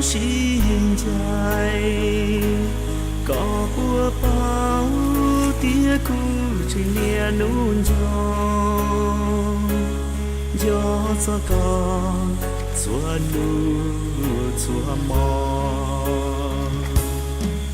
sib ncaim, koj puas paub tias kuv tseem niaj hnub nco, nco txog koj txhua hnub txhua hmo.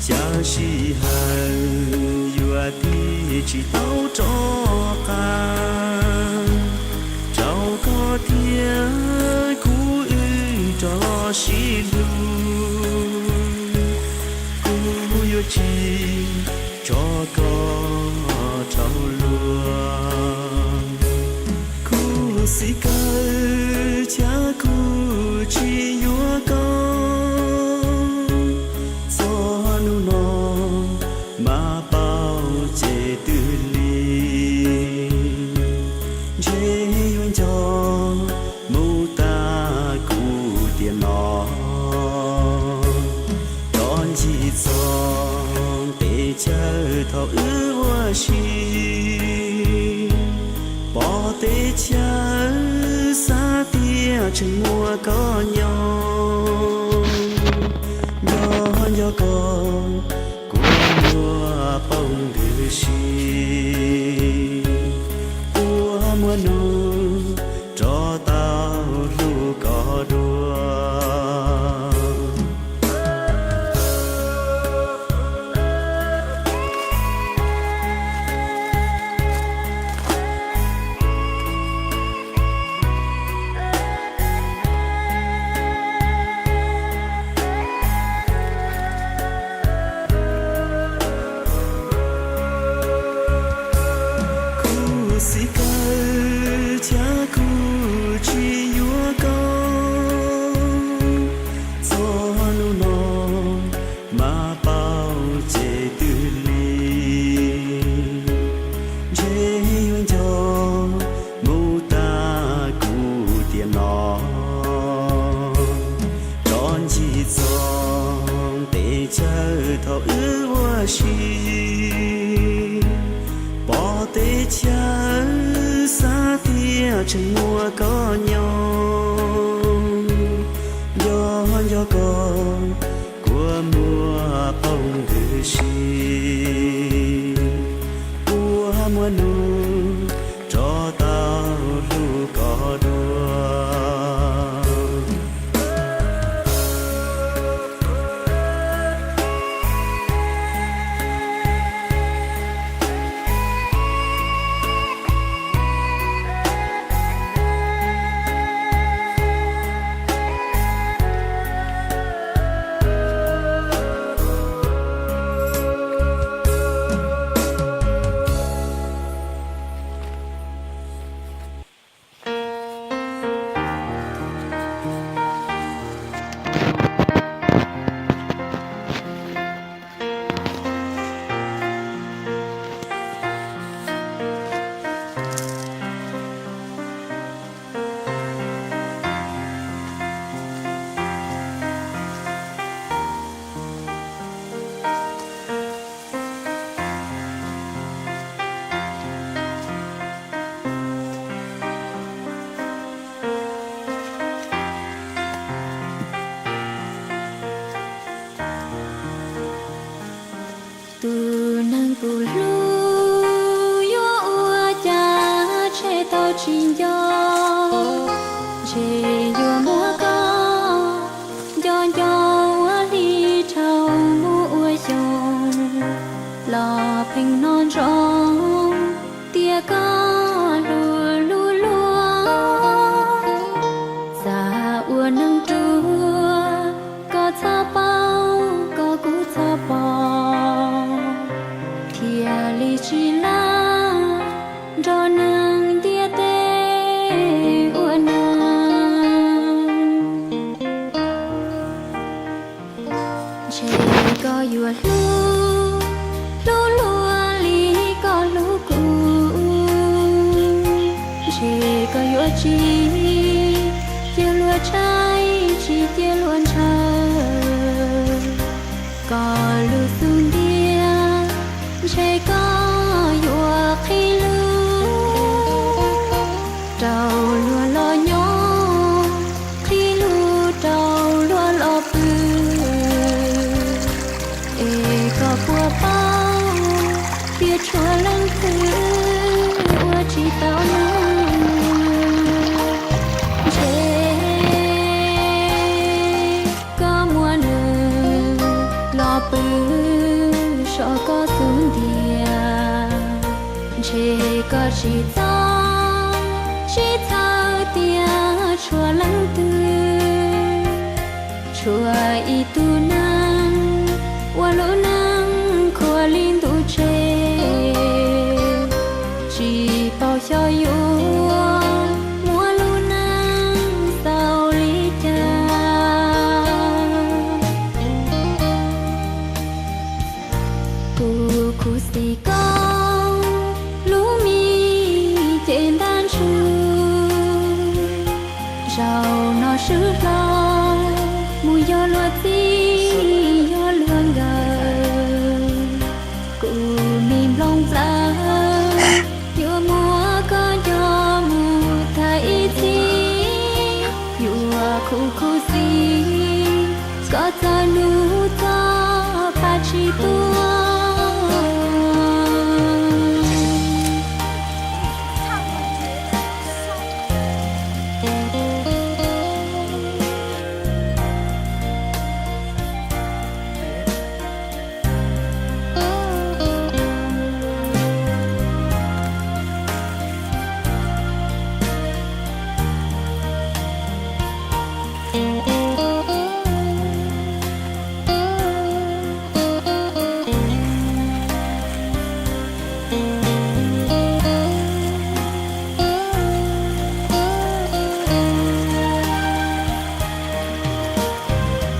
Xya sij hawm yuav tig tsis tau rov qab, rau koj thiab kuv wb rov sib hlub. Kuv yuav tsis tso koj dhau los, khuv xim kawg thiab kuv tsis yuav koj. Txog hnub no mas paub ces twb lig, ntshe yuav nco mus tas kuv tiam no. Rov ncig txog teb chaws thaum wb ua si, pom teb chaws xav tias tseem muaj koj nyob. Nco nco koj, kua muag poob ntws si, kua muag nug rov tau hlub koj dua. Khuv xim kawg thiab kuv tsis yuav koj. Txog hnub no mas paub ces twb lig, ntshe yuav nco mus tas kuv tiam no. Rov ncig txog teb chaws thaum wb ua si, pom teb chaws xav tias tseem muaj koj nyob. Nco nco koj, kua muag poob ntws si, kua muag nug rov tau hlub koj dua. Tus neeg kuv hlub yuav ua cas tshem tau tsis nco, ntshe yuav muab koj nco nco ua hli dhau mus ua xyoo los pheej hnov ntsoov tias koj hlub hlub luag. Xav ua neeg ruam koj txhob paub, koj kuj txhob pom, thiaj li tsis lam nrog neeg ntiaj teb ua neeg. Ntshe koj yuav hlub, hlub luag li koj hlub kuv. Ntshe koj yuav tsis cia luag tshaib, tsis cia luag ntshaw. Koj lub xub ntiag, ntshe koj yuav qhib lug rau luag los nyob, qhib lug rau luag los pw. Ntshe koj tsis txhob sib txhawb tias tshuav leej twg, tshuav ib tug neeg ua lub neej khuav li ntuj tsev, tsis paub xyov yuav muab lub neej xaus li cas. Kuv khuv xim koj lub me cev ntaj ntsug, zaum no swb hlo mus yog luag txij yog luag nkawm. Kuv me nplooj plawv yuav muab koj nco mus tag ib txhis, yuav khuv khuv xim koj txoj hnub txoj paj tsis tuaj.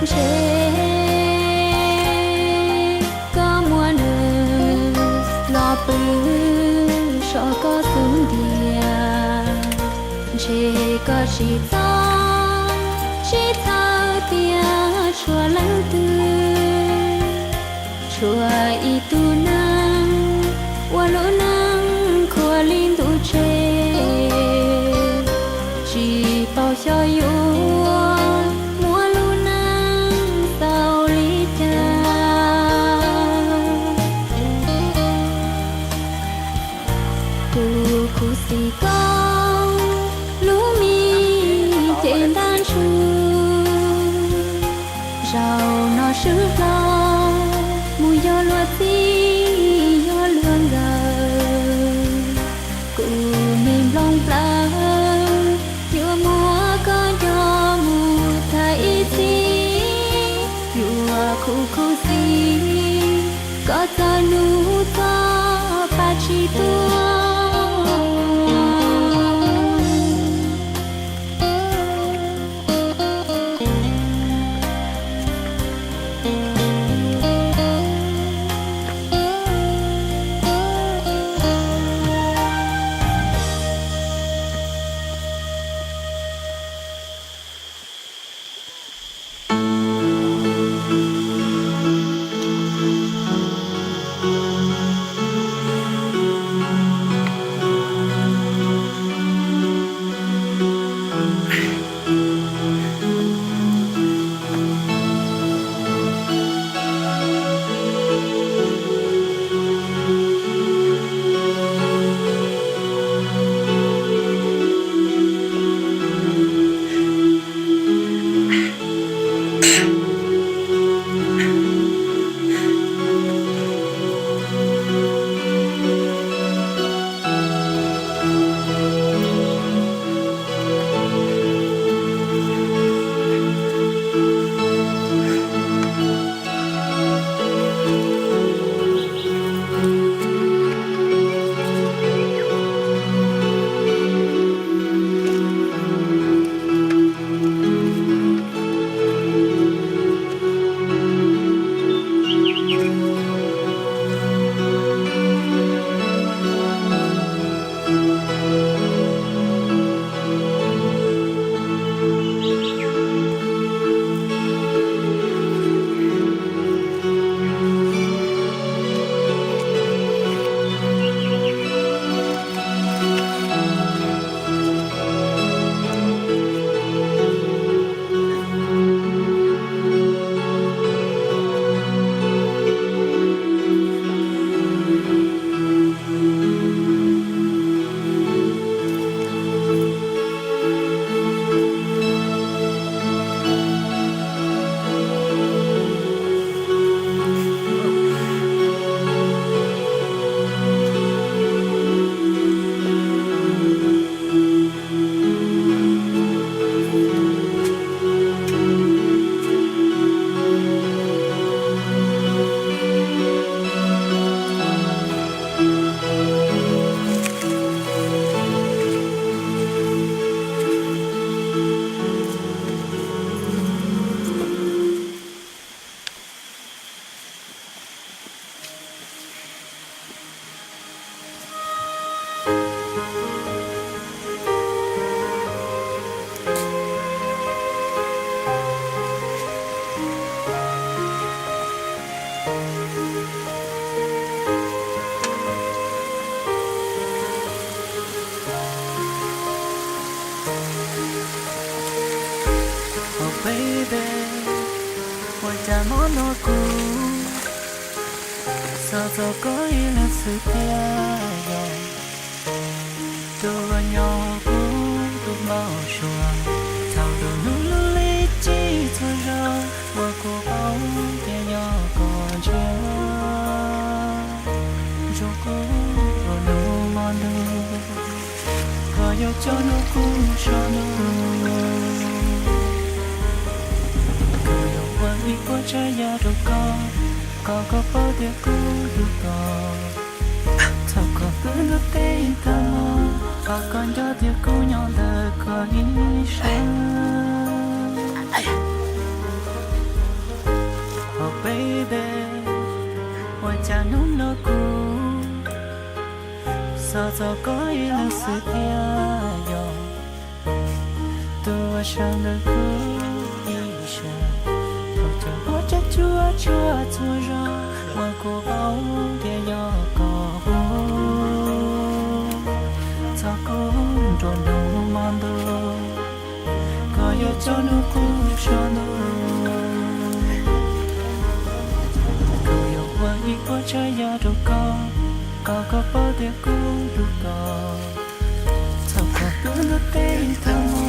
Ntshe koj muaj nws los pw so koj xub ntiag. Ntshe koj tsis txhob sib txhawb tias tshuav leej twg, tshuav ib tug neeg ua lub neej khuav li ntuj tsev, tsis paub xyov yuav muab lub neej xaus li cas. Kuv khuv xim koj lub me cev ntaj ntsug, zaum no swb hlo mus yog luag txij yog luag nkawm. Kuv me nplooj plawv yuav muab koj nco mus tag ib txhis, yuav khuv khuv xim koj txoj hnub txoj paj tsis tuaj. Baby, ua cas hnub no kuv xav txog koj ib leeg xwb tiag yog. Tus uas nyob kuv tus npau suav, thaum lub hnub lub li txhua zaus uas kuv paub tias yog koj ntshiab ntsoov kuv ua hnub hmo ntuj. Koj yuav coj hnub kuv saum ntuj. Kuv yuav ua ib puas tsav yam rau koj, kom koj paub tias kuv hlub koj. Txhob kom kuv ntuj teb tag hmo, kom koj nco tias kuv nyob ntawm koj ib sab. Oh baby, ua cas hnub no kuv xav txog koj ib leeg xwb tiag yog. Tus uas sawv ntawm kuv ib sab, tus uas cog huab cog cua tsuag txhua zaus uas kuv paub tias yog koj hu. Txhob kuv nrog hnub hmo ntuj, koj yuav coj hnub kuv saum ntuj. Kuv yuav ua ib puas tsav yam rau koj, kom koj paub tias kuv hlub koj. Txhob kom kuv ntuj teb tag hmo,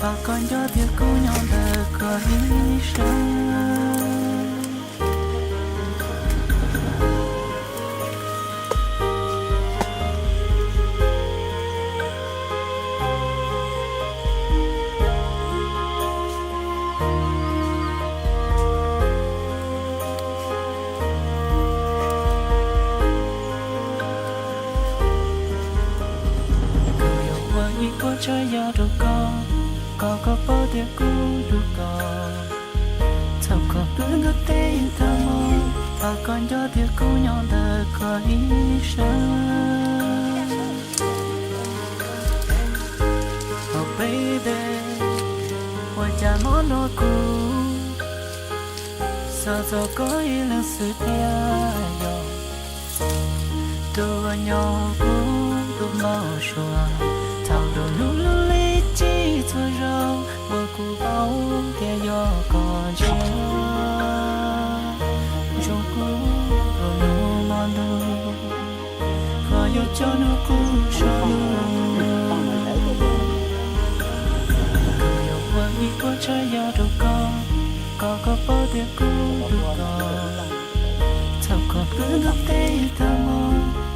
kom koj nco tias kuv nyob ntawm koj ib sab. Kuv yuav ua ib puas tsav yam rau koj, kom koj paub tias kuv hlub koj. Txhob kom kuv ntuj teb tag hmo, kom koj nco tias kuv nyob ntawm koj ib sab. Oh baby, ua cas hnub no kuv xav txog koj ib leeg xwb tiag yog. Tus uas nyob kuv tus npau suav, thaum lub hnub lub li txhua zaus uas kuv paub tias yog koj ntshiab ntsoov kuv ua hnub hmo ntuj. Koj yuav coj hnub kuv saum ntuj. Kuv yuav ua ib puas tsav yam rau koj, kom koj paub tias kuv hlub koj. Txhob kom kuv ntuj teb tag hmo,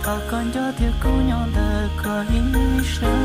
kom koj nco tias kuv nyob ntawm koj ib sab.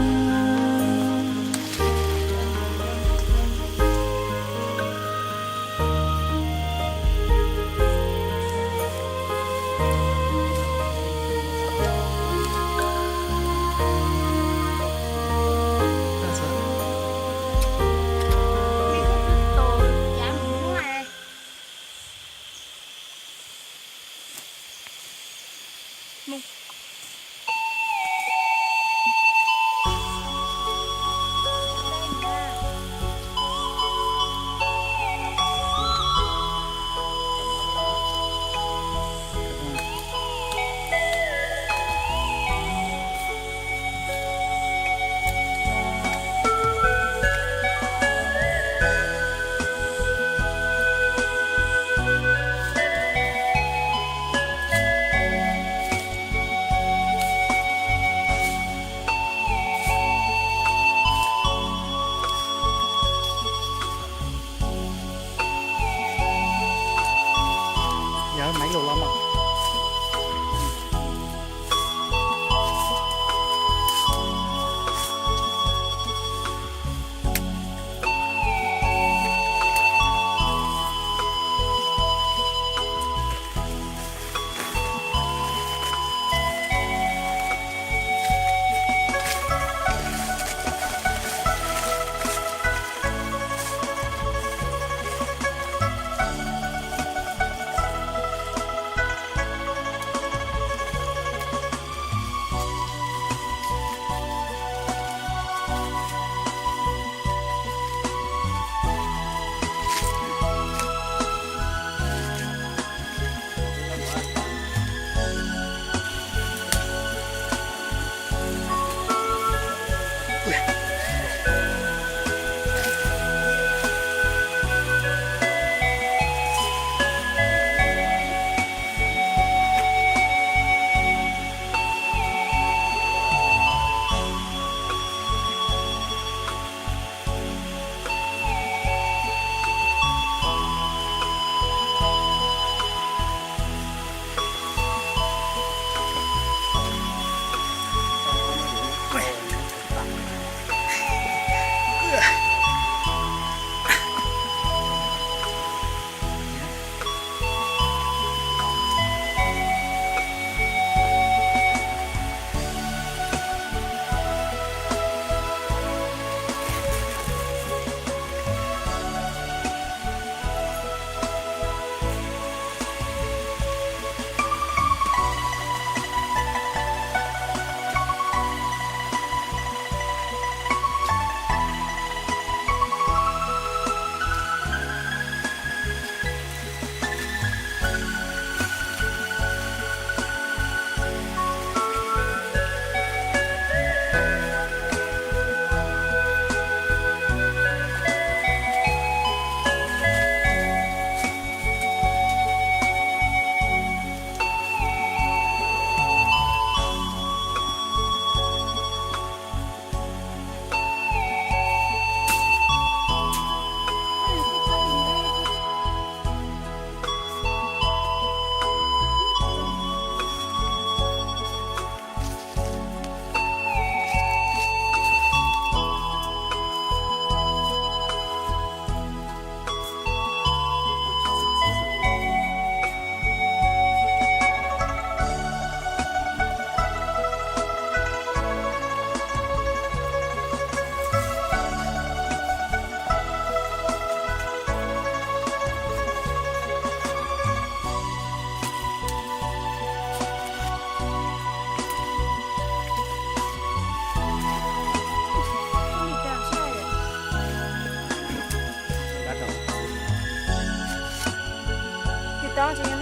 Tab sis